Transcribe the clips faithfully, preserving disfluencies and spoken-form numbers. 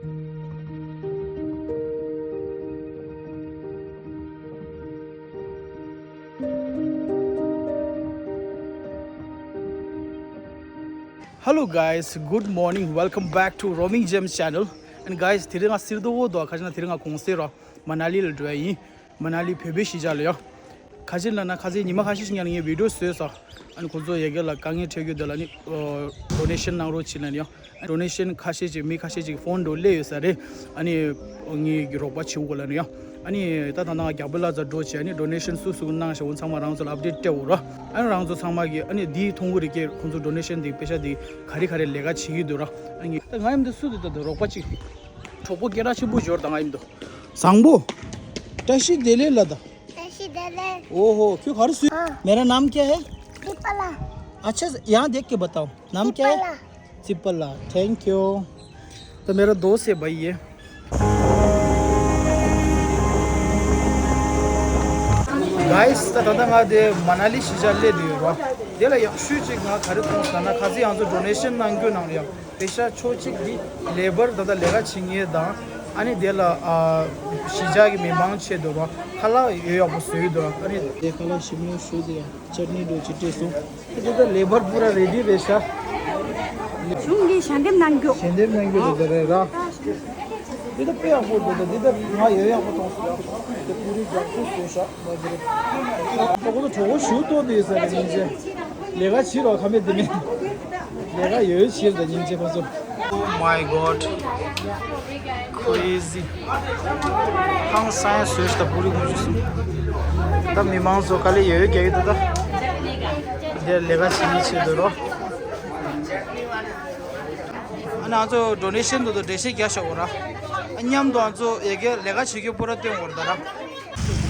Hello guys, good morning. Welcome back to Roaming Gems channel. And guys, དེ་རིང་ང་སིར་དོ་བོ་དོ་ཁ་ཅིག་ན་དེ་རིང་ང་གུང་སེང་རོ་མ་ན་ལི་ལ་འགྲོ་ཡ་ཡིན། མ་ན་ལི་བོད་པའི་གཞིས་ཆགས་ལ་ཡོད། ཁ་ཅིག་ལ་ན་ཁ་ཅིག་ཉི་མ་ཁ་ཤས་ཤིག་ཉར་ངས་བི་ཌིའོ་བཟོས་སོ། ཨ་ནི་ཁོ་ཚོ་ཡ་གི་ལ་དཀའ་ངལ་འཕྲད་རྒྱུ་དེ་ལ་ནི་ཌོ་ནེ་ཤན་གནང་རོགས་བྱེད་ལ་ནི་ཡོད། ཌོ་ནེ་ཤན་ཁ་ཤས་ཅིག་མི་ཁ་ཤས་ཅིག་ཕོན་འགྲོ་སླེབས་ཡོད་ས་རེད། ཨ་ནི་ངས་གི་རོགས་པ་བྱེད་དགོས་ལ་ནི་ཡོད། ཨ་ནི་ད་ད་ནང་རྒྱ་བོད་ལ་ཚ་འགྲོ་བྱས་ཨ་ནི་ཌོ་ནེ་ཤན་སུ་སུ་གནང་ཤག་འོ་ཚང་མ་རང་ཚོ་ལ་ཨབ་ཌེཊ་སྤྲད་འོ་ར། ཨ་ནི་རང་ཚོ་ཚང་མ་གི་ཨ་ནི་འདིའི་ཐུང་གུ་རེ་ཀེ་ཁོང་ཚོ་ཌོ་ནེ་ཤན་འདི་པེ་ཤ་འདི་ག་རེ་ག་རེ་ལས་ཀ་བྱེད་ཀྱི་འདུག་ར། ཨ་ནི་ད་ང་ཡིན་འདི་སུ་འདི་ད་ད་རོགས་པ་ཅིག་གྲོགས་པོ་སྐད་གྲགས་ཆེན་པོ་འབྱོར་ད་ང་ཡིན་འདུག་བཟང་པོ། བཀྲ་ཤིས་བདེ་ལེགས་ལ་ད། कैसी दे ले? ओहो, क्यों हर सु- हाँ। मेरा नाम क्या है? दीपाला। अच्छा, यहाँ देख के बताओ, नाम क्या है? दीपाला। दीपाला, थैंक यू। तो मेरा दोस्त है भाई ये। गाइस, ད་ད་ད་ང་དེ་མ་ན་ལི་གཞིས་ཆགས་སླེབས་བསྡད་ཡོད་ར། དེ་ལ་ཡག་ཤོས་ཅིག་ང་ག་རེ་མཐོང་ཟེར་ན་ཁ་ཚིག་ཡང་ཚོ་ཌོ་ནེ་ཤན་གནང་རྒྱུ་གནང་རེད་ཡ། པེ་ཤ་ཕྱོགས་གཅིག་འདི་ལེ་བར་ད་ལྟ་ལས་ཀ་བྱེད་མཁན་དང་། ཨ་ནི་དེ་ལ་ཨ་གཞིས་ཆགས་ཀྱི་མི་མང་ཆེད་དུ་རོ་ཁ་ལག་ཡོད་ཡག་པོ་བཟོས་འདུག་ཨ་ནི་དེ་ཁ་ལག་ཞིམ་ཉམས་ཞུ་དེ་ཡ་ཅར་ནི་འགྲོ་ཅི་སྤྲད་སོང་། དེ་ད་ལེ་བར་པུ་ར་རེ་ཌི་རེད་ཤག་གཞུང་གིས་ཞལ་འདེབས་གནང་རྒྱུ། ཞལ་འདེབས་གནང་རྒྱུ་རེད་ད་རེད་ར། འདི་ད་དཔེ་ཡག་པོ་འདུག་ད་འདི་ད་ང་ཡོད་ཡག་པོ་མཐོང་སོང་། དེ་པུ་རི་རྒྱག་ཐུབ་སོང་ཤག་མ་གི་རེད། ད་ཁོ་ཚོ་གྲོགས་པོ་ཞུ་ཏོ་དེ་ཟེར་རེད་སྙིང་རྗེ། ལས་ཀ་བྱེད་རོགས་ཁ་མེད་དེ་མེད། ལས་ཀ་ཡོད་བྱེད་ད་སྙིང་རྗེ་ཁོ་ཚོ། Oh my god, crazy. ཧང་སང་ཡ་བཟོས་ཤིག་ད་པུ་རི་ཁུང་ཞུ་སོང་། ད་མི་མང་ཚོ་དཀའ་ལས་ཡོད་ཡོད་རྒྱག་གི་འདུག་ད་འདིར་ལས་ཀ་བྱེད་ཀྱི་ཆེད་དུ་རོ། ཨ་ནི་ང་ཚོ་ཌོ་ནེ་ཤན་དུ་དུ་འགྲེལ་བཤད་རྒྱག་ཤག་འོ་ར། ཨ་མཉམ་དུ་ང་ཚོ་ཡ་གི་ལས་ཀ་བྱེད་རྒྱུ་པུ་ར་སྟོན་འོ་ར་ད་ར།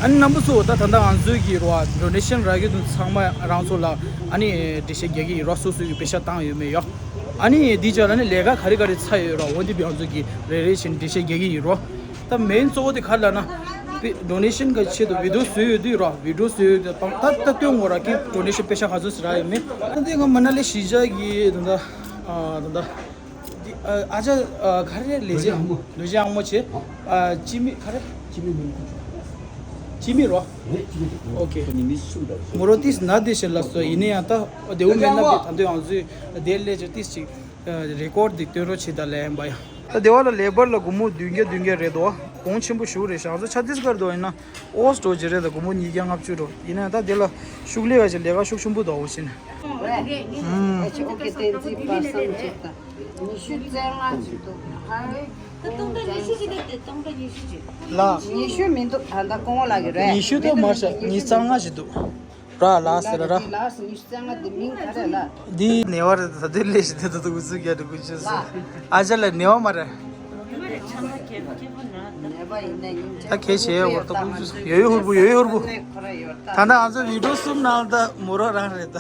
ཨ་ནི་རྣམ་པ་ཚོ་ད་ད་ལྟ་ང་ཚོའི་གི་རོ་ཌོ་ནེ་ཤན་རག་གི་འདུག་ཚང་མ་རང་ཚོ་ལ་ཨ་ནི་འགྲེལ་བཤད་རྒྱག་གི་ཡིན་རོ། སོ་སོའི་གི་པེ་ཤ་བཏང་ཡོད་མེད་ཡོ། ཨ་ནི་འདི་ཅག་ལ་ནི་ལས་ཀ་ག་རེ་ག་རེ་ཚ་ཡོད་རོ། འོ་འདི་བི་ང་ཚོ་གི་རེ་རེ་བཞིན་འགྲེལ་བཤད་རྒྱག་གི་ཡིན་རོ། ད་མེན་གཙོ་བོ་དེ་ག་རེ་ལབ་ན། པེ་ཌོ་ནེ་ཤན་གི་ཆེད་དུ་བི་ཌིའོ་བཟོས་ཡོད་དུས་རོ། བི་ཌིའོ་བཟོས་ཡོད་དུས་ད་ད་སྟོན་དགོས་ར་གི་ཌོ་ནེ་ཤན་པེ་ཤ་ག་ཚོད་ཟེར་ར་ཡོད་མེད། ད་འདི་ང་མ་ན་ལི་གཞིས་ཆགས་གི་ད་ད་ད་ད། འདི་ཨ་ཅག་ག་རེ་ལས་བྱེད་ལུས་སྦྱང་མོ་བྱེད། ཨ་ཅི་མི་ག་རེ། ཅི་མི་མི་ཁུ་ཅི་མི་རོ། ཨོ་ཁེ། མོ་རོ་ཏིས་ན་དེ་ཤེ་ལ་སོ་ཡིན་ནའང་ད་དེའུ་མེད་ན་བི་ད་འདོད་ཨང་ཟོས་དེ་ལས་ཅི་ཏིས་ཅིག་རེ་ཀོར་དེ་སྟོན་རོགས་བྱེད་ད་ལས་ཡིན་པ་ཡ། ད་དེ་བ་ལ་ལེ་བར་ལ་སྒོར་མོ་བདུན་བརྒྱ་བདུན་བརྒྱ་རེད་དོ། གོང་ཆེན་པོ་ཞུ་རེད་ཤག་ང་ཚོ་ཆ་ཏིས་གར་དོ་ཡིན་ན་ཨོ་སི་ཏྲོ་ཇི་རེད་ད་སྒོར་མོ་ཉིས་བརྒྱ་ལྔ་བཅུ་རོ། ཡིན་ནའང་ད་དེ་ལ་ཤུགས་ལས་བ་ཞིག་ལས་ཀ་ཤུགས་ཆེན་པོ་འདུག་འོ་ཤེ་ན། ཨོ་ཁེ་ཏན་ཙི་པར་སམ་ཅིག་ད། ཉི་ཤུ་རྩ་ལྔ་ཅིག་འདུག་ཨ་རེ། ད་སྟོང་ཕྲག་ཉི་ཤུ་ཅིག་ད་དེ་སྟོང་ཕྲག་ཉི་ཤུ་ཅིག་ལ། ཉི་ཤུ་མི་འདུག་ད་ལྟ་སྐུ་ངོ་ལགས་ཀྱི་རེད། ཉི་ཤུ་དེ་མ་ཤ་ཉི་ཤུ་རྩ་ལྔ་ཞིག་འདུག་ར་ལ་ཟེར་ར། ལ་ཉི་ཤུ་རྩ་ལྔ་དེ་མིང་ག་རེ་ལ། འདི་ནེ་བ་རེད་ད་དེ་ལས་ཞིག་དེ་ད་དུ་འུ་ཚུགས་རྒྱ་དུ་ཀུ་ཅི་སུ། ཨ་ཅག་ལ་ནེ་བ་མ་རེད། ད་ཁྱེད་བྱེད་བར་ད་ཀུ་ཅི་སུ་ཡོ་ཡོ་ཧུར་བུ་ཡོ་ཡོ་ཧུར་བུ། ད་ལྟ་ང་ཚོ་བི་ཌིའོ་གསུམ་ནང་ད་མོ་རོ་རང་རེད་ད།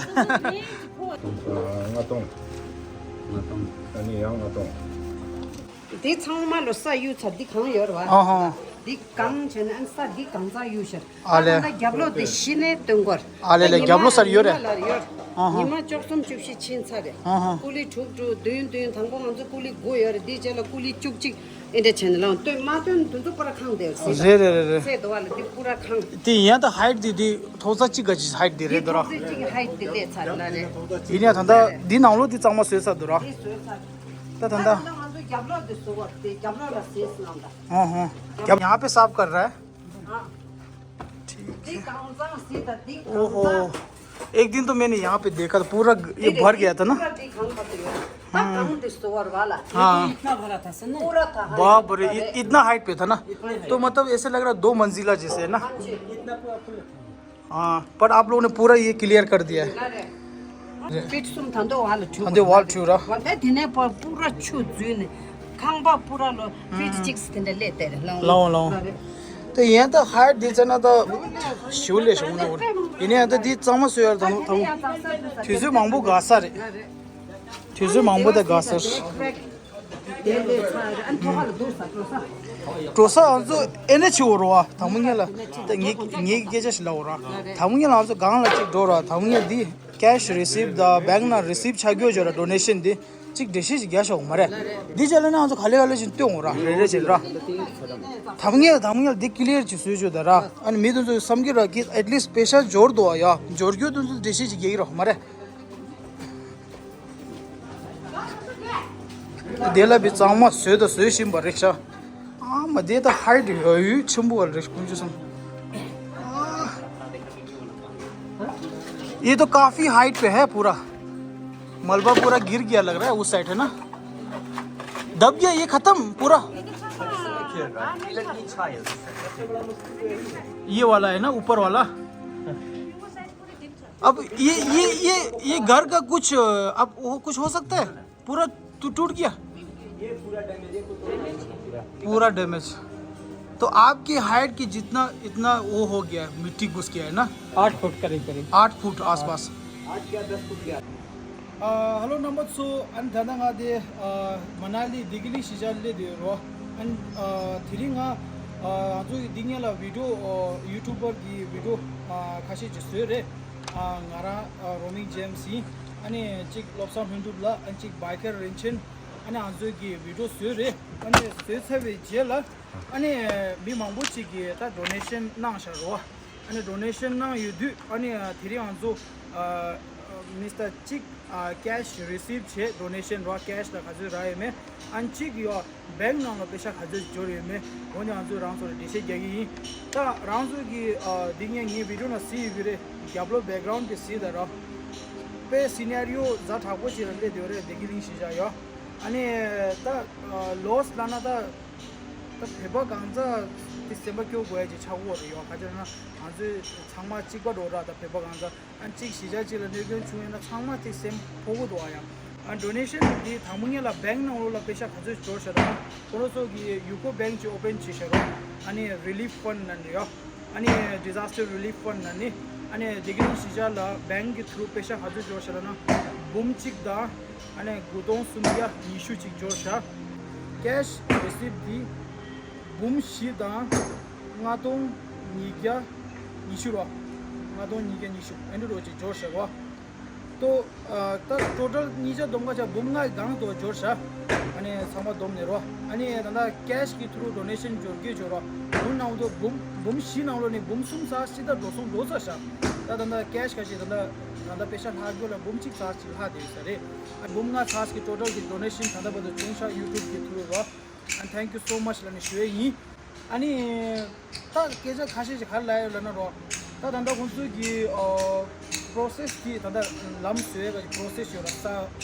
ལྔ་སྟོང་། ལྔ་སྟོང་། ཨ་ནི་ཡང་ལྔ་སྟོང་། དེ་ཚང་མ་ལོ་ས་གཡུག་ཚར། འདི་གང་ཡོད་རེད་བ། ཨ་ཧོ། འདི་གང་བྱས་ན་ཨ་ནི་ས་འདི་གང་ཚང་གཡུག་ཤར། ཨ་ལེ། ད་ལྟ་རྒྱབ་ལོགས་དེ་གཞི་ནས་སྟོན་གོ་ར། ཨ་ལེ་ལེ་རྒྱབ་ལོགས་སར་ཡོད་རེད། ཉི་མ་ལ་ཡོད། ཨ་ཧོ། ཉི་མ་བཅུ་གསུམ་བཅུ་བཞི་ཕྱིན་ཚར་རེད། ཨ་ཧོ། ཀུ་ལི་དྲུག་དྲུག་བདུན་བདུན་དང་པོ་ང་ཚོ་ཀུ་ལི་དགུ་ཡོད་རེད། འདི་རྗེས་ལ་ཀུ་ལི་བཅུ་གཅིག་ཨེ་འདྲ་བྱས་ནས་ལངས་སྟོན་མ་སྟོན་དུ་འཛུགས་པར་ཁང་དེ་ཟེར། རེད་རེད་རེད་རེད། ཚེ་དོ་བ་ལ་འདི་པུ་ར་ཁང་། དེ་ཡན་ད་ཧའིཊ་དེ་དེ་ཐོག་ས་གཅིག་ག་ཅིག་ཧའིཊ་དེ་རེད་དོ་ར། ཐོག་ས་གཅིག་ཧའིཊ་དེ་ལས་ཚར་ལ་རེད། ཡིན་ཡང་ད་ད་འདི་ནང་ལོགས་དེ་གཙང་མ་བཟོས་ཚར་དོ་ར། དེ་བཟོས་ཚར། ད་ད་ད། ད་ང་ཚོ་རྒྱབ་ལོགས་དེ་བཟོ་བ་དེ་རྒྱབ་ལོགས་ལ་ཟས་སྣང་ད། हाँ हाँ। क्या यहाँ पे साफ कर रहा है? हाँ। ठीक है। འདི་གང་ཚང་ཟས་ད་འདི་གང་ཚང་། ओहो। एक दिन तो मैंने यहाँ पे देखा था, पूरा ग- ये भर गया था ना। पूरा འདི་གང་བ་དེ་ཡོད། ད་གང་དེ་བཟོ་བར་བ་ལ། हाँ। इतना भरा था सर ना? पूरा था। बाप रे, इत- इतना हाइट पे था ना? इतना हाइट। तो मतलब ऐसे लग रहा है दो मंजिला जैसे है ना? हाँ जी। इतना पूरा फुल था। हाँ, पर आप लोगों ने पूरा ये क्लियर कर दिया है। ཕིཊ་གསུམ་ད་འདོ་བ་ལ་ཆུ། ད་འདོ་བ་ལ་ཆུ་ར། བ་ལས་དེ་ནས་པ་པུ་ར་ཆུ་འཛུལ་ནས་ཁང་པ་པུ་ར་ལོ་ཕིཊ་གཅིག་སི་དེ་འདྲ་ལས་དེར་ལོང་ལོང་ལོང་། དེ་ཡན་ད་ཧའིཊ་དེ་ཚ་ན་ད་ཞུ་ལས་བྱུང་ནོ་ཡིན་ནའི་ད་དེ་གཙང་མ་བཟོས་ཡར་དང་དང་དུས་ཚོད་མང་པོ་འགག་ས་རེད། དུས་ཚོད་མང་པོ་ད་འགག་ས་རེད། འགྲོ་ས་ང་ཚོ་ཨེ་ནས་ཆེ་བོ་རོ་བ་དང་པོ་ངེད་ལ་ད་ངེད་ངེད་ཀྱི་སྐད་ཆ་ཞིག་ལབ་འོ་ར། དང་པོ་ངེད་ལ་ང་ཚོ་སྒང་ལ་གཅིག་འགྲོ་ར། དང་པོ་ངེད་འདི་cash receipt ད་bank ནང་receipt ཆ་རྒྱུ་འཇོག་ར། donation འདི་ གཅིག་འགྲེལ་བཤད་ཅིག་རྒྱག་ཤོག་མ་རེད། འདི་བྱས་ལ་ན་ང་ཚོ་ག་ལེ་ག་ལེ་ཅིག་སྟོན་འོང་ར། རེ་རེ་བྱས་ར། དམ་ངེས་དམ་ངེས་འདི་ཀི་ལི་ཡར་ཅིག་བཟོས་བྱོས་ད་ར། ཨ་ནི་མི་དེ་ཚོ་བསམ་གྱི་ར་གི་at least པེ་ཤ་འབྱོར་འདུག་ཨ། ཡ་འབྱོར་རྒྱུ་དེ་ཚོ་འགྲེལ་བཤད་ཅིག་རྒྱག་གི་ར་མ་རེད། དེ་ལ་བི་གཙང་མ་བཟོས་དང་བཟོས་བཞིན་པ་རེད་ཤག་ཨ་མ་དེ་ད་ཧའིཊ་ཡོད་ཡོད་ཆེན་པོ་བ་རེད་ཀུན་ཅུ་སང་། ये तो काफी हाइट पे है पूरा। मलबा पूरा गिर गया लग रहा है उस साइड, है ना? दब गया ये खत्म पूरा। ये वाला है ना ऊपर वाला। अब ये ये ये ये घर का कुछ अब वो कुछ हो सकता है। पूरा टू- टूट गया। पूरा डैमेज। तो आपकी हाइट की जितना इतना वो हो गया है, मिट्टी घुस गया है ना। आठ फुट करीब करीब। आठ फुट आसपास। आठ या दस फुट गया। Hello, number two. And ད་ལྟ་ང་དེ་མ་ན་ལི་དི་གི་ལིང་གཞིས་ཆགས་སླེབས་བསྡད་ཡོད་རོ། And དེ་རིང་ང་ང་ཚོ་གི་འདི་ངེད་ལ་བི་ཌི་ཡོ་ཡུ་ཊུབ་པར་གི་བི་ཌི་ཡོ་ཁ་ཤས་ཅིག་བཟོས་རེད། ང་རང་རོ་མིང་ཇེམ་སི་ཡིན། ཨ་ནི་གཅིག་བློ་བཟང་ལྷུན་གྲུབ་ལགས། ཨ་ནི་གཅིག་བྷའི་ཀར་རིན་ཆེན། ཨ་ནི་ང་ཚོས་ཀྱི་བི་ཌི་ཡོ་བཟོས་རེད། ཨ་ནི་བཟོས་ཚར་བའི་རྗེས་ལ་ཨ་ནི་མི་མང་པོ་ཅིག་གིས་ད་ཌོ་ནེ་ཤན་གནང་བཞག་རོ། ཨ་ནི་ཌོ་ནེ་ཤན་གནང་ཡོད་དུས་ཨ་ནི་དེ་རིང་ང་ཚོ་མི་སི་ཊར་གཅིག་ཀེ་ཤ་རི་སིབ་བྱས། ཌོ་ནེ་ཤན་རོ་ཀེ་ཤ་ལ་ག་ཚོད་རག་ཡོད་མེད། ཨ་ནི་གཅིག་ཡོད། བེང་ནང་ལ་པེ་ཤ་ག་ཚོད་འབྱོར་ཡོད་མེད་འོ་ནི་ང་ཚོས་རང་ཚོར་འགྲེལ་བཤད་རྒྱག་གི་ཡིན། ད་རང་ཚོ་གི་འདི་ངས་ངའི་བི་ཌི་ཡོ་ནང་གཟིགས་ཡོད་ཀྱི་རེད། རྒྱབ་ལོགས་བེག་གྷ་རའུན་ཌི་དེ་གཟིགས་དང་ར། དཔེ་སི་ནེ་རི་ཡོ་ཛ་དྲག་པོ་ཅིག་ལ་སླེབས་བསྡད་ཡོད་རེད། བདེ་སྐྱིད་གླིང་གཞིས་ཆགས་ཡོད། ཨ་ནི་ད་ལོ་སི་ལབ་ན་ད་ད་བོད་པ་གང་ཚ་དེ་སེམས་པ་སྐྱོ་དགོས་ཡ་ཅིག་ཆགས་ཀྱི་ཡོད་རེད་ཡོད། ག་ཅི་ལབ་ན་ང་ཚོས་ཚང་མ་གཅིག་པ་འགྲོ་ར། ད་བོད་པ་གང་ཚ། ཨ་གཅིག་གཞིས་ཆགས་གཅིག་ལ་གནོད་སྐྱོན་བྱུང་ཡོད་ན་ཚང་མ་གཅིག་སེམས་ཕོག་གི་འདུག་ཨ། ཡང་ཨ་ཌོ་ནེ་ཤན་འདི་དང་པོ་ཉིད་ལ་བེང་ནང་ལོགས་ལ་པེ་ཤ་ག་ཚོད་འབྱོར་ཤག་ད་ཁོ་རང་ཚོ་གི་ཡུ་ཀོ་བེང་ཅིག་ཨོ་པན་བྱས་ཤག་རོ། ཨ་ནི་རི་ལིབ་ཕན་ཌི་ནང་ནས་ཡོད། ཨ་ནི་ཌི་ཛ་སི་ཊར་རི་ལིབ་ཕན་ཌི་ནང་ནས། ཨ་ནི་བདེ་སྐྱིད་གླིང་གཞིས་ཆགས་ལ་བེང་གི་ཐུ་རུ་པེ་ཤ་ག་ཚོད་འབྱོར་ཤག་ལབ་ན་འབུམ་གཅིག་དང་ཨ་ནི་དགུ་སྟོང་སུམ་བརྒྱ་ཉི་ཤུ་ཅིག་འབྱོར་ཤག་ཀེ་ཤ་རི་སིབ་འདི་འབུམ་བཞི་དང་ལྔ་སྟོང་ཉིས་བརྒྱ་ཉི་ཤུ་རོ། ལྔ་སྟོང་ཉིས་བརྒྱ་ཉི་ཤུ་ཨེ་འདྲ་རོ་ཅིག་འབྱོར་ཤག་རོ། ཏོ། ཨ། ད་ཊོ་ཊལ་གཉིས་ཆ་བསྡོམས་ཁ་ཆ་འབུམ་ལྔ་སྒང་དུ་འབྱོར་ཤག་ཨ་ནི་ཚང་མ་བསྡོམས་ནས་རོ། ཨ་ནི་ད་ལྟ་ཀེ་ཤ་གི་ཐུ་རུ་ཌོ་ནེ་ཤན་འབྱོར་གྱི་འབྱོར་རོ། འབུམ་ནང་དུ་འབུམ་འབུམ་བཞི་ནང་ལོགས་ནས་འབུམ་གསུམ་ཙམ་ཞིག་ད་འགྲོ་སོང་འགྲོ་ཚར་ཤག་ད་ད་ལྟ་ཀེ་ཤ་ཁ་ཤས་ད་ལྟ་ད་ལྟ་པེ་ཤ་ལྷག་རྒྱུ་ལ་འབུམ་གཅིག་ཙམ་ཞིག་ལྷག་བསྡད་ཡོད་ས་རེད། ཨ། འབུམ་ལྔ་ཙམ་ཞིག་གི་ཊོ་ཊལ་གི་ཌོ་ནེ་ཤན་ད་ལྟ་བར་དུ་བྱུང་ཤག་ཡུ་ཊུབ་གི་ཐུ་རུ་རོ། And thank you so much ལབ་ནས་ཞུ་ཡས་ཡིན། ཨ་ནི། ད་སྐད་ཆ་ཁ་ཤས་ཤིག་ག་རེ་ལབ་ཡོད་ལབ་ན་རོ། ད་ད་ལྟ་ཁོང་ཚོའི་གི་ཨོ། པོ་རོ་སེ་སི་དེ་ད་ལྟ་ལམ་བཟོ་ཡས་ཀྱི་པོ་རོ་སེ་སི་ཡོད་ར། ས་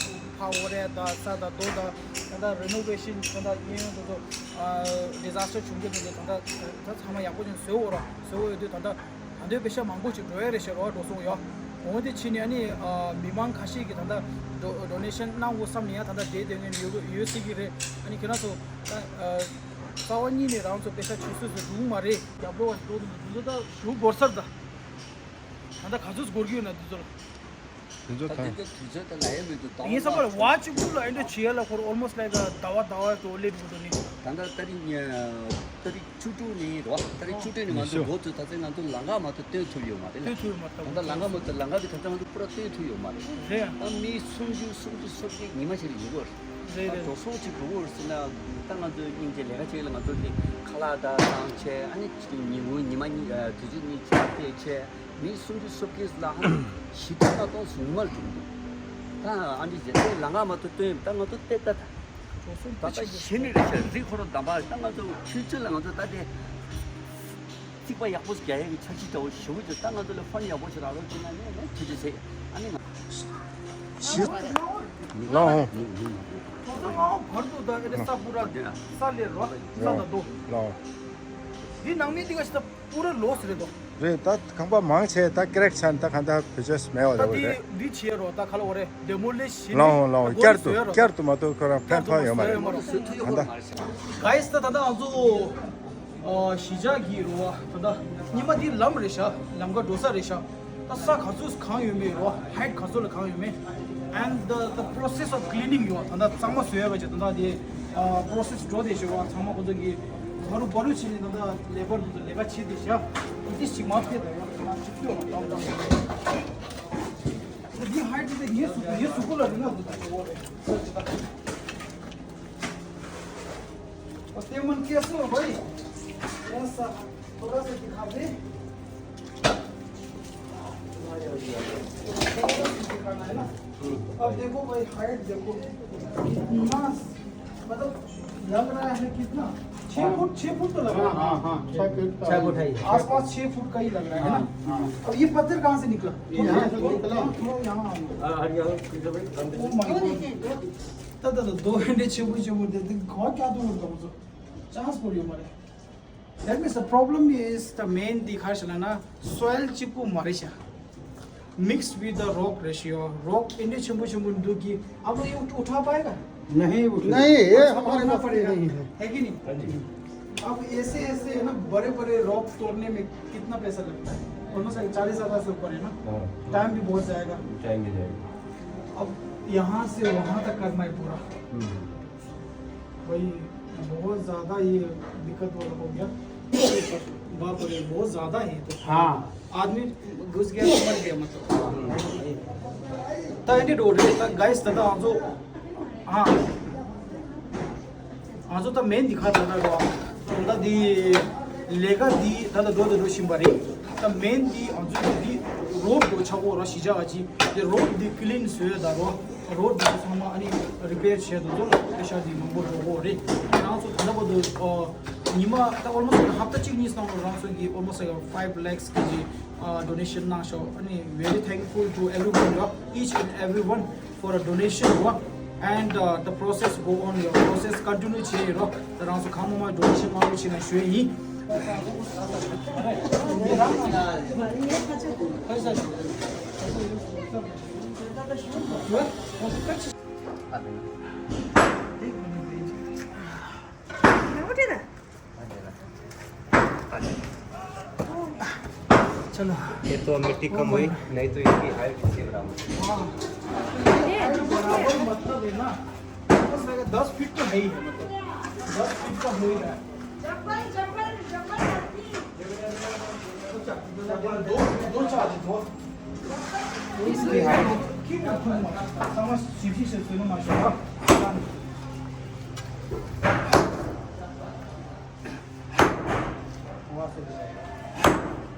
ཕར་དབོར་ཡས་དང་ས་དང་རྡོ་དང་ད་ལྟ་རི་ནོ་ཝེ་ཤན་ད་ལྟ་གཡས་གཡོན་དེ་ཚོ་ཨ། ཌི་ཛ་སི་ཊར་བྱུང་རྒྱུ་དེ་ཚོ་ད་ལྟ་ད་ཚང་མ་ཡག་པོ་ཅིག་བཟོས་ཡོད་ར། བཟོས་ཡོད་དུས་ད་ལྟ་ད་ལྟའི་པེ་ཤ་མང་པོ་ཅིག་འགྲོ་ཡས་རེད་ཤག་རོ། འགྲོ་སོང་ཡོད། འོ་དེ་ཕྱིན་ནས་ཨ་ནི་ཨ། མི་མང་ཁ་ཤས་ཀྱིས་ད་ལྟ་ཌོ་ཌོ་ནེ་ཤན་གནང་དགོས་བསམ་ནས་ཡང་ད་ལྟ་བསྡད་སྡོད་མཁན་ཡོད་ཡོད་སྲིད་ཀྱི་རེད། ཨ་ནི་ཁྱེད་རང་ཚོ་ད་ཨ། རྩ་བ་ཉིད་ནས་རང་ཚོ་པེ་ཤ་ཆུད་ཟོས་སུ་འགྲོ་གི་མ་རེད། རྒྱབ་ལོགས་པ་འགྲོ་འདུག་འདི་ཚོ་ད་ཞུ་འབོར་སར་ད། ད་ལྟ་ག་ཚོད་འགོར་གྱི་ཡོད་ན་འདི་ཚོ་ལ། འདི་ཚོ་ད་ད་འདི་ད་དུས་ཚོད་ད་ལ་ཡ་མི་འདུག་ད་ངའི་བསམ་པར་བ་གཅིག་པུ་ལ་ཨེ་འདྲ་བྱེད་ཡ་ལ་ཁོར་almost like ཟླ་བ་ཟླ་བ་ཙམ་སླེབས་འགྲོ་འདུག་ནི། ད་ལྟ་ཏ་རིག་ཉ་ཏ་རིག་བཅུ་དྲུག་ནས་རེད་བ། ཏ་རིག་བཅུ་དྲུག་ནས་ང་ཚོ་འགོ་བཙུགས་ད་ཚེ་ང་ཚོ་ལམ་ཁ་མ་གཏོགས་སྟོན་ཐུབ་ཡོད་མ་རེད་ལ། སྟོན་ཐུབ་ཡོད་མ་རེད། ད་ལྟ་ལམ་ཁ་མ་གཏོགས་ལམ་ཁ་གི་ད་ལྟ་ང་ཚོ་པུ་ར་སྟོན་ཐུབ་ཡོད་མ་རེད། རེད། ད་མི་སུམ་ཅུ་སུམ་ཅུ་སོ་བརྒྱད་ཉི་མ་ཞིག་ལ་ཡོང་གི་ཡོད་རེད། རེད་ད་རེད། འགྲོ་སོང་ཅིག་འགྲོ་གི་ཡོད་རེད་ཟེར་ན་ད་ང་ཚོ་སྙིང་རྗེ་ལས་ཀ་བྱེད་ལ་ང་ཚོ་གི་ཁ་ལག་ད་བཏང་བྱས་ཨ་ནི་ཉིན་གུང་ཉི་མ་གཉིས་དུས་ཚོད་གཉིས་ཆ་སྤྲད་བྱས་མི་སུམ་ཅུ་སོ་བརྒྱད་ལ་ཨ་ནི་བཞི་སྟོང་ལྔ་སྟོང་ཟུང་མར་བྱུང་འདུག་ད་ཨ་ནི་རྗེས་ལས་ལམ་ཁ་མ་གཏོགས་སྟོན་ད་ང་ཚོ་ལྟད་ད་ད། ད་ལྟ་གཞི་ནས་རེད་ཤག་རི་ཁོ་རང་འདམ་པ་ད་ང་ཚོ་ཆུ་ཚོད་ལ་ང་ཚོ་ད་དེ་རྩིག་པ་ཡག་པོ་རྒྱག་ཡག་གི་འཆར་གཞི་འདྲ་བོ་ཞེ་པོ་ཅིག་ད་ང་ཚོ་ལ་ཕན་ཡག་པོ་ཞིག་རག་རོགས་བྱེད་ན་ནས་ནས་ཐུགས་རྗེ་ཆེ། ཨ་ནི་ང་ཞི་ལའོ་ཧོ། ཁོ་ཚོ་ང་བར་དུ་ད་ཨེ་རེ་ས་ཕུ་ར་ས་ལེ་རོ་ས་ད་དོ་ལའོ། འདི་ནང་མི་འདི་ག་ཞིག་ད། པུ་ར་ལོས་རེད་དོ། རེད་ད་ཁང་པ་མང་ཆེ་ད་ཀེ་རེག་ཆ་ད་གང་ད་བེད་སྤྱོད་མེད་པ་ད་འདྲ་བོ་འདི་རེད། འདི་བྱས་རོ་ད་ཁ་ལ་འོ་རེད་ཌེ་མོ་ལེ་ཤི་ལོང་ལོང་བསྐྱར་དུ་བསྐྱར་དུ་མ་གཏོགས་ཁོ་རང་ཕན་ཐོགས་ཡོད་མ་རེད་ད་ད། ག་ཡིས་ད་ད་ད་ང་ཚོ་གཞིས་ཆགས་ཀྱི་རོ་ད་ད་ཉི་མ་འདི་ལམ་རེད་ཤག་ལམ་ཁ་འགྲོ་ས་རེད་ཤག་ད་ས་ག་ཚོད་གང་ཡོད་མེད་རོ། ཧའིཊ་ག་ཚོད་ལ་གང་ཡོད་མེད། And the the process of cleaning ཡོད་ད་ད་གཙང་མ་བཟོ་ཡ་བ་ཅིག་ད་ད་དེ་པོ་རོ་སེ་སི་འགྲོ་དེ་ཞིག་རོ། ཚང་མ་ཁོ་ཚོ་གི་བ་རུ་བ་རུ་ཕྱིན་ནས་ད་ད་ལེ་བར་དུ་ལས་ཀ་བྱེད་དེ་ཤག་འདི་ཞིག་མ་ཕེ་ད་ཡོད་ང་ཞིག་ཐུག་ཡོང་ད་ད། ये हाइट दे, ये सुकू, ये सुकू लग रही ना। और तेमन कैसे हो भाई? ऐसा थोड़ा सा दिखा दे। थोड़ा सा दिखाना है ना। अब देखो भाई, हाइट देखो, इतना, मतलब, लग रहा है कितना? छह फुट, छह फुट तो लग रहा है। हाँ, हाँ, छह फुट का। छह फुट है। आसपास छह फुट का ही लग रहा है ना? हाँ। अब ये पत्थर कहाँ से निकला? ये यहाँ से निकला। थोड़ा यहाँ आओ। हाँ, हाँ, यहाँ से निकला भाई, अंदर। Oh my God। ད་ད་ད་རྡོ་འདི་ཆེན་པོ་ཆེན་པོ་འདི་འདི་ག་བ་བཀྱག་ཐུབ་མི་འདུག་ཚོ། Chance for you མ་རེད། That means the problem is the main འདི་ག་རེ་ཟེར་ན་soil གཅིག་པུ་མ་རེད་ཤག Mixed with the rock ratio, rock ཨེ་འདྲ་ཆེན་པོ་ཆེན་པོ་འདུག་གི अब ये उठ- उठा पाएगा? नहीं उठ- नहीं, ये हमारे बस पकड़ना बस की पड़ेगा। नहीं है। है कि नहीं? हाँ जी। अब ऐसे ऐसे है ना, बड़े बड़े रॉक तोड़ने में कितना पैसा लगता है? ऑलमोस्ट लाइक चालीस हजार से ऊपर है ना। हाँ। टाइम भी बहुत जाएगा। टाइम भी जाएगा। अब यहाँ से वहाँ तक करना है पूरा। हम्म। भाई, बहुत ज़्यादा ये दिक्कत वाला हो गया। बाप रे, बहुत ज़्यादा है तो। हाँ। आदमी घुस गया तो मर गया, मतलब। ད་འདི་འདྲ་རེད། ད་guys, ད་ད་ང་ཚོ། ཨ། ང་ཚོ་ད་མེན་འདི་ཁ་ད་ད་རོ། ད་འདི་ལས་ཀ་འདི་ད་ད་འགྲོ་ད་འགྲོ་བཞིན་པ་རེད། ད་མེན་འདི་ང་ཚོ་འདི་རོབ་འགྲོ་ཆག་གོ་ར་གཞིས་ཆགས་ཀྱི་དེ་རོབ་འདི་ཀི་ལིན་བཟོས་ད་རོ། རོབ་འདི་ཚང་མ་ཨ་ནི་རི་པེར་བྱས་འདུག་ཚོ་ལ་པེ་ཤ་འདི་མང་པོ་འགྲོ་གོ་རེད། ང་ཚོ་ད་ལྟ་བར་དུ་ཉི་མ་ད་ཨོལ་མོ་སི་ཧབ་ཏ་གཅིག་གཉིས་ནང་ལ་རང་ཚོ་གི་almost like five lakhs གི་ཅིག་donation གནང་ཤོག་ཨ་ནི་very thankful to everyone, each and everyone for a donation, and uh, the process go on, your process continue བྱེད་ཡོད་རོགས། ད་རང་ཚོ་གང་མང་མང་donation མང་པོ་བྱེད་ན་ཞུ་ཡིན། चलो। ये तो मिट्टी कम हुई, नहीं तो इसकी हाइट इसी बराबर। बराबर मतलब है ना, बस मेरा दस फीट तो है ही है, मतलब, दस फीट का हो ही रहा है। दो, दो चार, दो। इसकी हाइट। समझ, सीधी से सुनो माशाल्लाह।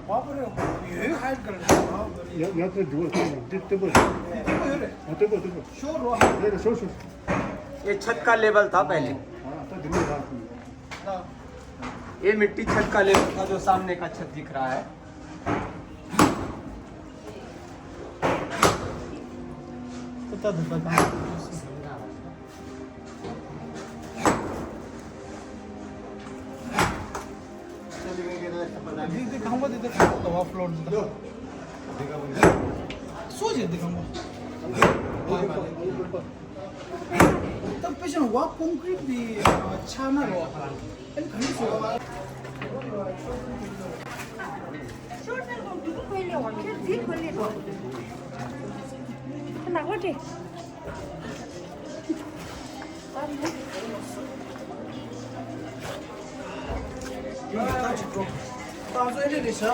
बाप रे, ये हाइट कर रहा है। या, या तो जुआ, टिप, टिप। टिप हो रहे। हाँ, टिप, टिप। शोर हो। ये शोर, शोर। ये छत का लेवल था पहले। हाँ, तो दिल्ली रात में। हाँ। ये मिट्टी छत का लेवल था, जो सामने का छत दिख रहा है। འདི་འདི་ཁང་པ་འདི་འདི་ཁང་པ་འདི་ཕ་ལོར་འདི་འདི། སོ་ཞིག་འདི་ཁང་པ། ད་དཔེ་ཆ་བ་ཀོང་ཀྲིཊ་འདི་ཆགས་ན་རོ། ཨན་ག་ནི་སོ། ད་ཅིག་འགྲོ། ད་ཚོ་ཨེ་རེད་རེད་ཤག་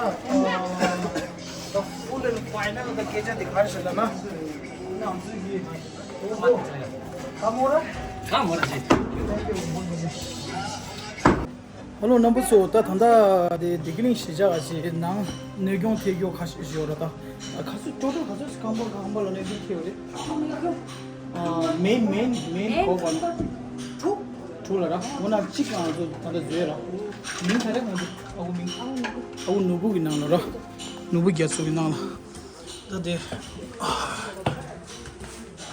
ད་full and final ད་སྐད་ཆ་དེ་ག་རེ་ཤག་ལ་ན། ང་ཚོ་གི་ཁ་མོ་ར། ཁ་མོ་ར་ཅིག Hello རྣམ་པ་ཚོ། ད་ད་ལྟ་དེ་བདེ་སྐྱིད་གླིང་གཞིས་ཆགས་ཀྱི་ནང་གནོད་སྐྱོན་ཐེབས་རྒྱུ་ཁ་ཤས་ཤིག་ཡོད་རེད། ད་ཁ་སུ་ཅོ་ཅོ་ཁ་སུ་ཁང་པ་ཁང་པ་ལ་གནོད་སྐྱོན་ཐེབས་རེད། ཨ། མེན་མེན་མེན་གོ་བ་དྲུག་དྲུག་ལ་ར། འོ་ན་གཅིག་ང་ཚོ་ད་ལྟ་བཟོས་ར། མིང་ག་རེ། ང་ཚོ་ཨ་ཁུ་མིང་ཨ་ཁུ་ནོར་བུ་གི་ནང་ལ་ར། ནོར་བུ་རྒྱ་མཚོ་གི་ནང་ལ། ད་དེ།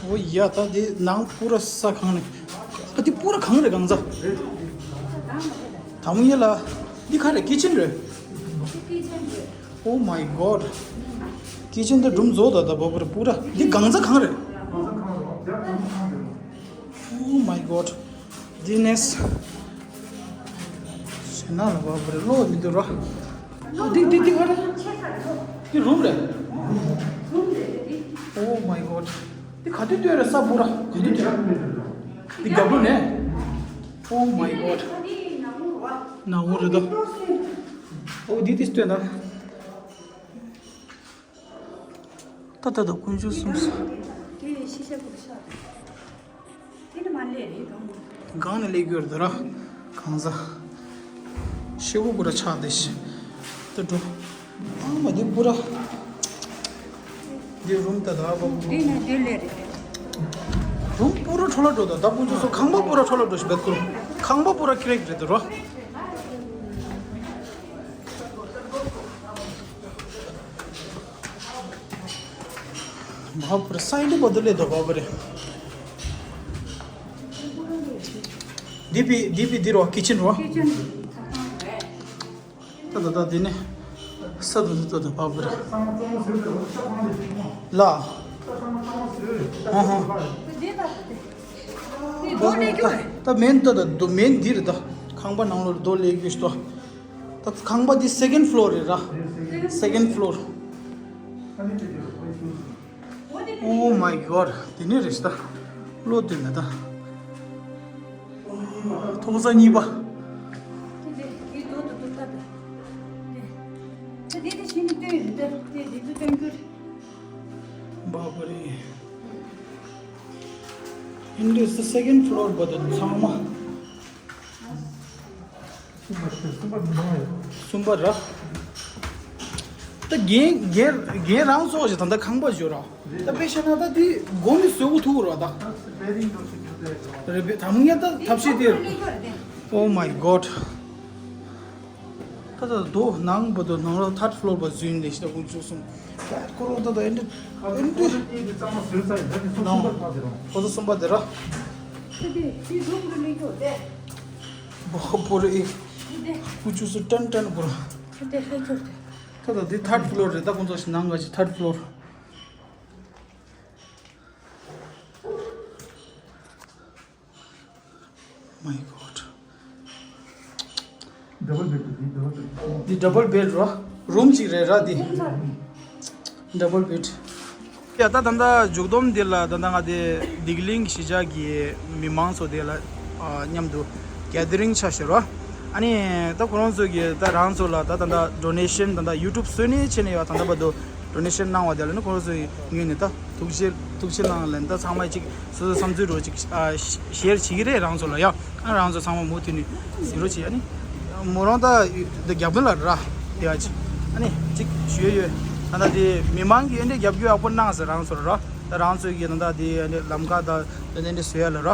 འོ་ཡ། ད་དེ་ནང་པུ་ར་ས་གང་ནས། ད་དེ་པུ་ར་གང་རེད་གང་ཚ། ད་མོ་ཡ་ལ། འདི་ག་རེ། ཀི་ཆན་རེད། Oh my God. ཀི་ཆན་ད་སྒྲུང་རྫོགས་ད། ད་བ་པུ་ར་པུ་ར་འདི་གང་ཚ་གང་རེད། Oh my God. འདི་ནས་ཞེ་ན་ལ་བ་པུ་ར་ལོ་མི་འདུག་ར། འདི་འདི་འདི་ག་རེ། འདི་རུམ་རེད། Oh my God. འདི་ག་དུས་སྟོད་རེད། ས་སྤུ་ར་ག་དུས་སྟོད། འདི་རྒྱབ་ལོགས་ནས། Oh my God. ནག་པོ་རེད་ད། ཨོ་འདི་འདི་སྟོད་ན། ད་ད་ད་དཀོན་མཆོག་གསུམ་ས། གང་ནས་སླེབས་ཡོད་རེད་ད་ར། གང་ཟ། ཤེལ་སྒོ་པུ་ར་ཆགས་བསྡད་ཤག་ད་འགྲོ། ཨ་མ་འདི་པུ་ར། འདི་རུམ་ད་ད་པ་པུ། འདི་ནས་འདི་སླེབས་རེད། རུམ་པུ་ར་འཕྲོ་བརླག་འགྲོ་ད། ད་དཀོན་མཆོག་གསུམ། ཁང་པ་པུ་ར་འཕྲོ་བརླག་འགྲོ་ཤག་བེད་ཁུར། ཁང་པ་པུ་ར་ཀི་རེག་རེད་ད་ར། མ་པུ་ར་སའི་ཌི་བ་དུ་ལེ་དོ་བ་པུ་རེ། འདི་པི་འདི་པི་འདི་རོ་ཀི་ཆན་རོ། ད་ད་ད་འདི་ནི་ས་དུ་དུ་དོ་དོ་བ་པུ་རེ། ལ། ཧོ་ཧོ། ད་མེན་ད་ད་དུ་མེན་འདི་རེད་ད། ཁང་པ་ནང་ལོ་རྡོ་ལེ་གུ་ཤ་དོ། ད་ཁང་པ་འདི་སེ་ཀེན་ཌི་ཕློར་རེད་ར། སེ་ཀེན་ཌི་ཕློར། Oh my God. དེ་ནས་རེད་ཤག་ད། བློ་བདེ་མེད་ད། ཐོག་ས་གཉིས་པ། བ་པུ་རེ། ཨིན་ཌི་སི་སེ་ཀེན་ཌི་ཕློར་བར་དུ་ཚང་མ། གསུམ་པ་ར། ད་རྒན་རྒན་རྒན་རང་ཚོ་ཞིག་ད་ལྟ་ཁང་པ་བཞོ་ར། ད་དཔེ་བཤད་ན་ད་དེ་སྒོ་ནས་བཟོ་གི་ཐུག་ར་ད། རེད་པས། ད་མི་ཡ་ད་ཐབས་ཤེས་དེ། Oh my God. ད་ད་དོ་ནང་བར་དུ་ནང་ལ་ཐར་ཌི་ཕློར་བར་བཟོས་ནས་ཤི་ད་དཀོན་མཆོག་གསུམ། ད་ཁོ་རང་ད་ད་ཨེ་འདྲ་ཨེ་འདྲ། ཁོ་ཚོ་གསུམ་པ་དེ་ར། བ་པུ་རེ། དཀོན་མཆོག་གསུམ་ཏན་ཏན་པུ་ར། ད་ད་འདི་ཐར་ཌི་ཕློར་རེད་ད། ཁོང་ཚོ་ཞིག་ནང་ག་ཞིག་ཐར་ཌི་ཕློར། My God. ཌབ་བལ་བེཌ་དེ་ཌབ་བལ་བེཌ། འདི་ཌབ་བལ་བེཌ་ར། རུམ་གཅིག་རེད་ར་འདི། ཌབ་བལ་བེཌ། ཡ་ད་ད་ལྟ་མཇུག་སྡོམ་འདི་ལ་ད་ལྟ་ང་དེ་སྡིག་གླིང་གི་གཞིས་ཆགས་ཀྱི་མི་མང་ཚོ་དེ་ལ་མཉམ་དུ་གེ་དེ་རིང་ཆ་བཞག་ར། ཨ་ནི་ད་ཁོ་རང་ཚོ་གི་ད་རང་ཚོ་ལ་ད་ད་ལྟ་ཌོ་ནེ་ཤན་ད་ལྟ་ཡུ་ཊུབ་བཟོས་ནས་བྱས་ནས་ཡོད། ད་ལྟ་བར་དུ་ཌོ་ནེ་ཤན་གནང་བ་དེ་ལ་ནི་ཁོ་རང་ཚོ་ཡི་ངོས་ནས་ད་ཐུགས་རྗེ་ཐུགས་རྗེ་གནང་ལན། ད་ཚང་མ་ཅིག་སོ་སོའི་བསམ་ཚུལ་རོ་ཅིག་ཨ་ཤེར་བྱེད་ཀྱི་རེད་རང་ཚོ་ལ་ཡ། ཨ་རང་ཚོ་ཚང་མ་མུ་མཐུད་ནས་གཟིགས་རོགས་བྱེད། ཨ་ནི་མོ་རང་ད་ད་རྒྱབ་ལ་ར་དེ་བ་ཅིག་ཨ་ནི་ཅིག་ཞུ་ཡ་ཡོད། ད་ད་དེ་མི་མང་གིས་ཨེ་འདྲས་རྒྱབ་སྐྱོར་ཡག་པོ་གནང་ཟེར་རང་ཚོར་ར། ད་རང་ཚོ་གིས་ད་ད་དེ་ཨེ་འདྲས་ལམ་ཁ་ད་ད་ཨེ་འདྲས་བཟོ་ཡ་ལ་ར།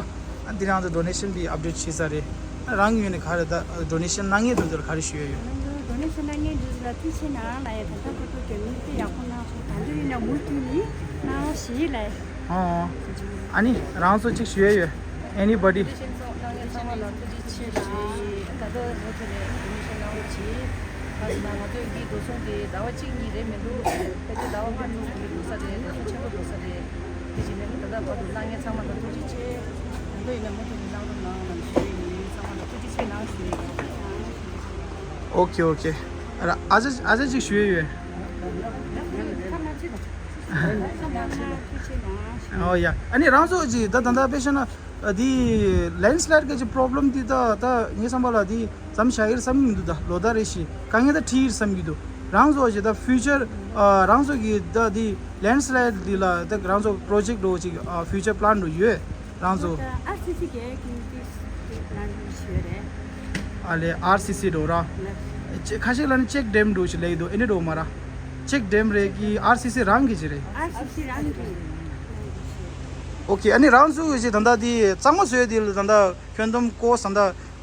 ཨ་དེ་རང་ཚོ་ཌོ་ནེ་ཤན་པའི་ཨབ་ཌེཊ་བྱེད་ས་རེད། རང་ངོས་ནས་ག་རེ་ད་ཌོ་ནེ་ཤན་གནང་མཁན་དེ་ཚོར་ག་རེ་ཞུ་ཡ་ཡོད། ང་ཚོ་ཌོ་ནེ་ཤན་གནང་མཁན་དེ་ཚོ་ལ་ཐུགས་རྗེ་ཆེ་གནང་ལབ་ཡ། ད་ལྟ་ཁོ་ཚོ་གི་མི་དེ་ཡག་པོ་གནང་སོང་། ད་དུང་ཡིན་ན་མུ་མཐུད་ནས་གནང་རོགས་ཞེས་ལབ་ཡ། ཨོ། ཨ་ནི་རང་ཚོ་གཅིག་ཞུ་ཡ་ཡོད། Anybody? ཌོ་ནེ་ཤན་གནང་མཁན་ཚང་མ་ལ་ཐུགས་རྗེ་ཆེ་ཞུ་ཡ་ཡིན། ད་ལྟ་མུ་མཐུད་ནས་ཌོ་ནེ་ཤན་གནང་རོགས་གྱིས། ང་ཚོ་ང་ཚོའི་འདིའི་འགྲོ་སོང་དེ་ཟླ་བ་གཅིག་གཉིས་རེད་མི་འདུག་ཕལ་ཆེར་ཟླ་བ་ལྔ་དྲུག་གི་འགྲོ་ས་རེད། འགྲོ་སོང་ཆེན་པོ་འགྲོ་ས་རེད། དེ་བཞིན་ནས་ད་ལྟ་བར་དུ་གནང་མཁན་ཚང་མ་ལ་ཐུགས་རྗེ་ཆེ། ད་དུང་ཡིན་ན་མུ་མཐུད་ནས་གནང་རོགས་གནང་ལབ་ཞུ་ཡ་ཡིན། ཚང་མ་ལ་ཐུགས་རྗེ་ཆེ་གནང་ཞུ་ཡ་ཡིན། ཨོ་ཁེ་ཨོ་ཁེ། ཨ་ཨ་ཅག་ཨ་ཅག་ཅིག་ཞུ་ཡ་ཡོད། ཨོ་ཡ། ཨ་ནི་རང་ཚོ་ཅིག་ད་ད་ད་དཔེ་བཤད་ན། ཨ་དེ་ལེན་སི་ལའེཌ་གི་ཅིག་པོ་རོབ་ལེམ་དེ་ད་ད་ངའི་བསམ་པ་ལ་དེ་ཙམ་ཞིག་ཡོད་བསམ་གྱི་མི་འདུག་ད་ལོ་ལྟར་རེ་བཞིན་དཀའ་ངལ་ད་འཕྲད་ཀྱི་རེད་བསམ་གྱི་འདུག་རང་ཚོ་ཞིག་ད་ཕིའུ་ཅར་ཨ་རང་ཚོ་གི་ད་དེ་ལེན་སི་ལའེཌ་དེ་ལ་ད་རང་ཚོ་པོ་རོ་ཇེཀ་འདྲ་བོ་ཅིག་ཨ་ཕིའུ་ཅར་པི་ལན་འདྲ་བོ་ཡོད་རང་ཚོ། ཨར་སི་སི་གི་ཀི་མི་ཊི་གི་པི་ལན་འདྲ་བོ་ཞིག་ཡོད་རེད། ཨ་ལས་ཨར་སི་སི་འདྲ་བོ་ར། ལགས། ཁ་ཤས་ལ་ནི་ཅེག་ཌེམ་འདྲ་བོ་ཞིག་ལབ་ཀྱི་འདུག་ཨེ་འདྲ་འདྲ་བོ་མ་ར། ཅེག་ཌེམ་རེད་ཀི་ཨར་སི་སི་རང་གི་ཅིག་རེད། ཨར་སི་སི་རང་གི། ཨོ་ཁེ། ཨ་ནི་རང་ཚོ་གི་ཅིག་ད་ལྟ་དེ་གཙང་མ་བཟོས་དེ་ལ་ད་ལྟ་ཁྱོན་བསྡོམས་ཀོ་ས་ད་ལྟ་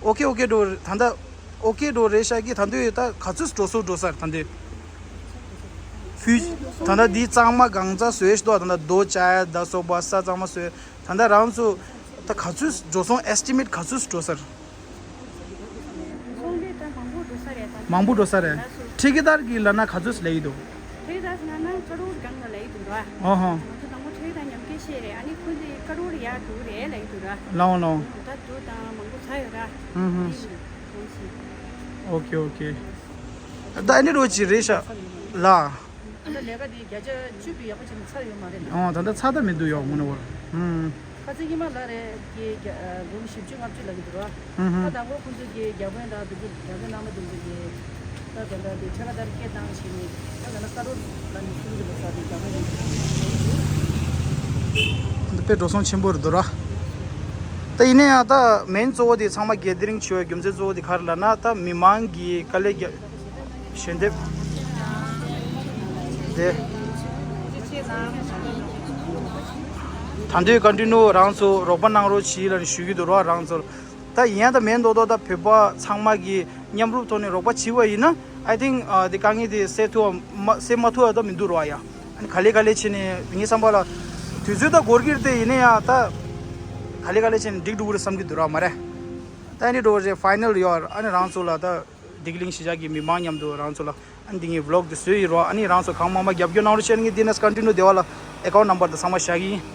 ཨོ་ཁེ་ཨོ་ཁེ་འགྲོ་ད་ལྟ་ཨོ་ཁེ་འགྲོ་རེད་ཤག་གི་ད་ལྟ་ད་ག་ཚོད་འགྲོ་སོང་འགྲོ་ས་རེད་ད་ལྟ། ཕུ་ད་ལྟ་དེ་གཙང་མ་གང་ཙམ་བཟོས་ཤག་ད་ལྟ་རྡོ་བཅག་ཡ་ད་སོགས་པ་ས་གཙང་མ་བཟོས་ད་ལྟ་རང་ཚོ་ད་ག་ཚོད་འགྲོ་སོང་ཨེ་སི་ཊི་མེཊ་ག་ཚོད་འགྲོ་ས་རེད། སོང་ལས་ད་མང་པོ་འགྲོ་ས་རེད་ད། མང་པོ་འགྲོ་ས་རེད། ད་སོ། ཐེ་ཀེ་དར་གྱིས་ལབ་ན་ག་ཚོད་ལབ་ཀྱི་འདུག་ཐེ་ཀེ་དར་ལབ་ན་ཀ་རོར་སྒང་ལ་ལབ་ཀྱི་འདུག་ར། ཨོ་ཧོ། ང་ཚོ་དང་པོ་ཐེ་ཀེ་དར་མཉམ་སྐད་བཤད་རེད། ཨ་ནི་ཁོ་ཚོས་ཀ་རོར་ཡར་འགྲོ་རེད་ལབ་ཀྱི་འདུག་ར། ལའོ་ལའོ། ད་འགྲོ་དང་མང་པོ་ཚ་ཡོད་ར། ཧུམ་ཧུམ། དེ་ཡིན་གོང་ཞིག་ཨོ་ཁེ་ཨོ་ཁེ། ད་ཨ་ནི་རོ་ཅི་རེད་ཤག་ལ། ད་ལས་ཀ་དེ་བརྒྱ་ཆ་བཅུ་བའི་ཡག་པོ་བྱས་ན་ཚར་ཡོད་མ་རེད་ལ། ཨོ་ད་ལྟ་ཚར་ད་མི་འདུག་ཡོག་མུ་ནོ་བར། ཧུམ། ཁ་ཚིག་ཉི་མ་ལ་རེ་གི་རྒྱ་ལུང་བཞི་བཅུ་ལྔ་བཅུ་ལ་གི་འདུག་ར། ཧུམ་ཧུམ། ད་དང་པོ་ཁོང་ཚོ་གི་བརྒྱ་དཔོན་དང་དེ་ཚོ་བརྒྱ་དཔོན་རྣམ་པ་དེ་ཚོ་གི་ ད་དེ་འདྲ་དེ་ཁྱེད་རང་ལྟར་སྐད་བཏང་བྱས་ནས་ད་ད་ལྟ་ཀ་རོ་ལ་ནི་སུམ་གྱི་ལོ་ས་དེ་རྒྱ་མ་ཡིན། འདི་དཔེ་འགྲོ་སོང་ཆེན་པོ་རེད་འདུག་ར། ད་ཡིན་ན་ཡང་ད་མེན་གཙོ་བོ་དེ་ཚང་མ་གེ་དི་རིང་བྱེད་པའི་རྒྱུ་མཚན་གཙོ་བོ་དེ་ག་རེ་ལབ་ན། ད་མི་མང་གི་དཀའ་ལས་རྒྱ་ཞལ་འདེབས་དེ། ད་དུང་ཀོན་ཊི་ནིའུ་རང་ཚོ་རོགས་པ་གནང་རོགས་གྱིས་ལབ་ནས་ཞུ་གི་འདུག་ར། རང་ཚོར་ད་ཡིན་ཡང་ད་མེན་མདོག་མདོག་ད་བོད་པ་ཚང་མ་གི་མཉམ་རུབ་ཐོག་ནས་རོགས་པ་བྱེད་པ་ཡིན་ན། I think དེ་དཀའ་ངལ་དེ་སེལ་ཐུབ་བ་མ་སེལ་མ་ཐུབ་བ་ད་མི་འདུག་ར་ཡ། ཨ་ནི་ག་ལེ་ག་ལེ་བྱས་ནས་ངའི་བསམ་པ་ལ་དུས་ཚོད་ད་འགོར་གྱི་རེད་དེ། ཡིན་ན་ཡང་ད་ག་ལེ་ག་ལེ་བྱས་ནས་འགྲིག་འགྲོ་གི་རེད་བསམ་གྱི་འདུག་ར། མ་རེད། ད་ཨ་ནི་འགྲོ་རེད། ཕའི་ནལ་ཡོད། ཨ་ནི་རང་ཚོ་ལ་ད་བདེ་སྐྱིད་གླིང་གཞིས་ཆགས་ཀྱི་མི་མང་མཉམ་དུ་རང་ཚོ་ལ་ཨ་ནི་འདི་ངའི་ཝི་ལོག་དེ་བཟོས་ཡིན་རོགས། ཨ་ནི་རང་ཚོ་གང་མང་མང་རྒྱབ་སྐྱོར་གནང་རོགས་བྱས། ཨ་ནི་ངས་འདི་ནས་ཀོན་ཊི་ནིའུ་བདེ་བ་ལ་ཨེ་ཀའུན་ཊི་ནམ་བར་དང་ཚང་མ་བཞག་གི་ཡིན།